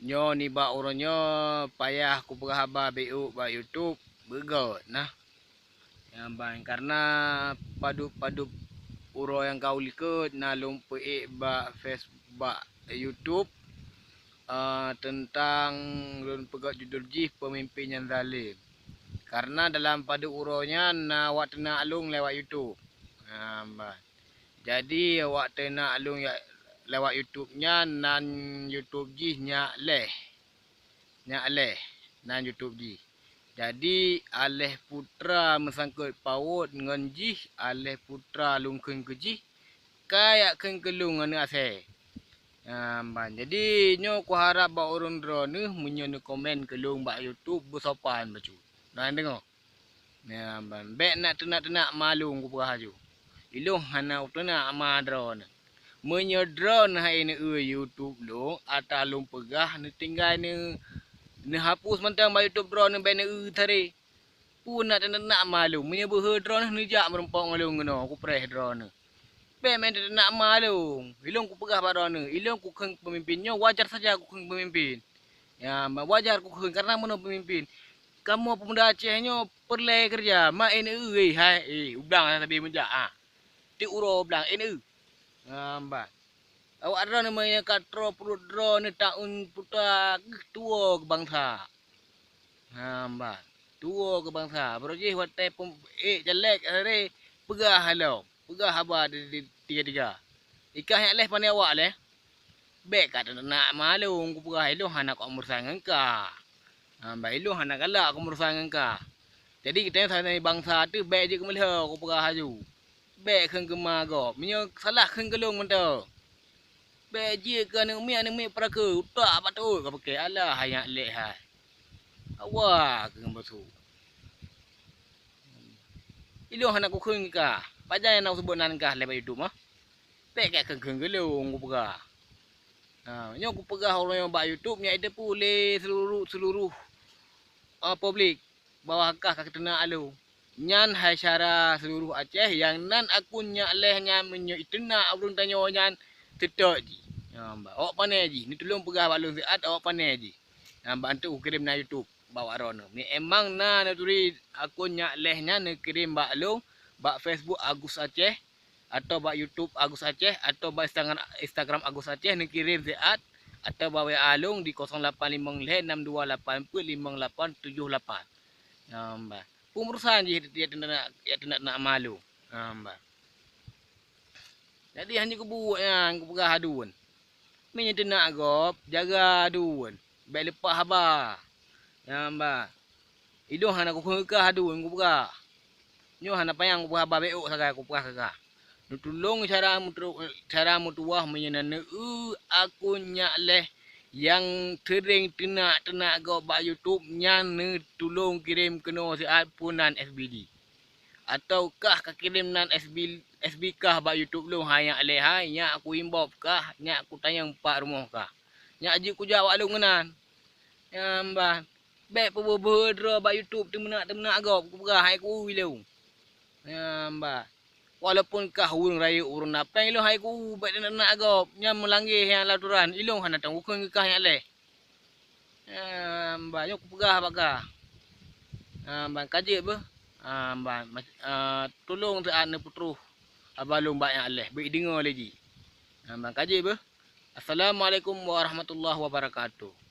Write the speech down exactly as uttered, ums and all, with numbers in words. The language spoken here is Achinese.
Nyoe nibak uroe nyoe payah kupeugah haba beu bak YouTube, beugöt nah. Nyan ban, karena padub-padub uroe nyang ka u likot na lôn peuék bak Face-, bak YouTube, eh, teuntang lôn peugöt judul jih Peumimpin Nyang Zalem. Karena dalam padub uroe nyan na awak teunak lôn lewat YouTube. Nyan ban. Jadi, awak teunak lôn ya-, lewat YouTube nyan, nan YouTube jih Nyak Leh. Nyak Leh, nan YouTube jih. Jadi, Aleh Putra meusangkot pawot ngon jih, Aleh Putra lôn kheun keu jih, ka jak kheun keu lôn ngon asèe. Nyan ban. Jadi, nyoe kuharab bak ureueng droeneuh meunyoe neukomen keu lôn bak YouTube beusopan bacut. Nah, deungö. Nyan ban, bèk na teunak-teunak ma lôn kupeugah laju. Ilôn hana teunak ma droeneuh. Meunyoe droeneuh hai neueu YouTube lôn, ata lôn peugah neutinggai neu-, neuhapus mantong bak YouTube droeneuh, bèk neueu taré. Peue na teunak-teunak ma lôn, meunyoe beuhe droeneuh neujak meurumpok ngon lôn keunoe, kupreh droeneuh. Bèk meunan teunak ma lôn. Ilôn kupeugah bak droeneuh, ilôn kukheun peumimpin nyoe wajar saja kukheun peumimpin. Ya, wajar kukheun karena meunoe peumimpin. Kamoe peumuda Aceh nyoe peureulèe keureuja, ma NU, eh, hai, eh, u blang sabe meujak, ah. Tiep uroe u blang, NU. Nyan ban. Awak droeneuh meunyoe ka troh pruet droeneuh taun puta geuh tuwoe keu bansa. Nyan ban. Tuwoe keu bansa. Baroe jih watèe peuék caleg, akhé peugah lom. Peugah haba di, di, tiga-tiga. Ikah Nyak Leh pane awak lé. Bèk ka teunak ma lôn kupeugah ilôn hana kok meurusan ngon kah. Ha, bah ilôn hana galak kok meurusan ngon kah. Jadi, geutanyoe sabe bansa teuh bèk jeuet keu meulhö kupeugah laju. Bèk kheun keu ma gob. Meunyoe salah kheun keu lôn mantong. Bèk jeuet keu aneuk miet, aneuk miet peurakeue, utak bak teuôt ka pake. Alah, hai Nyak Leh hai. Awak keu ngon basu. Ilôn hana kukheun keu kah. Pajan nyang na kuseubut nan kah lé bak YouTube mah? Bèk kah kheun-kheun keu lôn kupeugah. Ha, nyoe kupeugah uroe nyoe bak YouTube nyan jiteupeue lé seuluruh, seuluruh, a, publik bahwa kah ka teunak lôn. Nyan hai syedara seuluruh Aceh nyang nan akun Nyak Leh nyan meunyoe jiteunak ureueng tanyoe nyan teutot jih. Nyan ban. Awak pane jih, neutulông peugah bak lôn siat, awak pane jih. Nyan ban, teuk kukirém na YouTube bak awak droeneuh. Memang na neuturi akun Nyak Leh nyan neukirém bak lôn, bak Facebook Agus Aceh, atau bak YouTube Agus Aceh, atau bak Instagram, Instagram Agus Aceh neukirém siat, atau bak WA lôn di kosong lapan limong lhèe enam dua lapan peuet limong lapan tujoh lapan. Nyan ban. Peue urusan jih jak teunak, jak teunak-teunak ma lôn. Nyan ban. Jadi, hana kubuet nyan kupeugah aduen. Meunyoe teunak gob, jaga aduen. Bèk leupah haba. Nyan ban. Ilôn hana kukheun keu kah aduen kupeugah. Nyoe hana panyang kupeugah haba beuôt sagai kupeugah keu kah. Neutulông syedara meutu-, syedara meutuwah meunyoe na neueu akun Nyak Leh nyang seuréng teunak-teunak gob bak YouTube nyan neutulông kirém keunoe siat peue nan FB jih. Atau kah ka kirém nan FB, FB kah bak YouTube lôn, hai Nyak Leh hai, nyak kuinbox kah, nyak kutanyong pat rumoh kah. Nyak jeuet kujak bak lôn keunan. Nyan ban. Bèk peubeuet-beuet droe bak YouTube teumeunak-teumeunak gob kupeugah hai ku ilôn. Nyan ban. Walaupun kah ureueng rayeuk ureueng na péng ilôn hai ku bèk teunak-teunak gob, nyan meulangge nyang lam aturan, ilôn hana tang kukheun keu kah Nyak Leh. Nyan ban, nyoe kupeugah bak kah. Nyan ban, ka jeuet beuh. Nyan ban, ma-, eh, tulông siat neupeutroh haba lôn bak Nyak Leh, beudeungoe lé jih. Nyan ban, ka jeuet beuh. Assalamualaikum warahmatullahi wabarakatuh.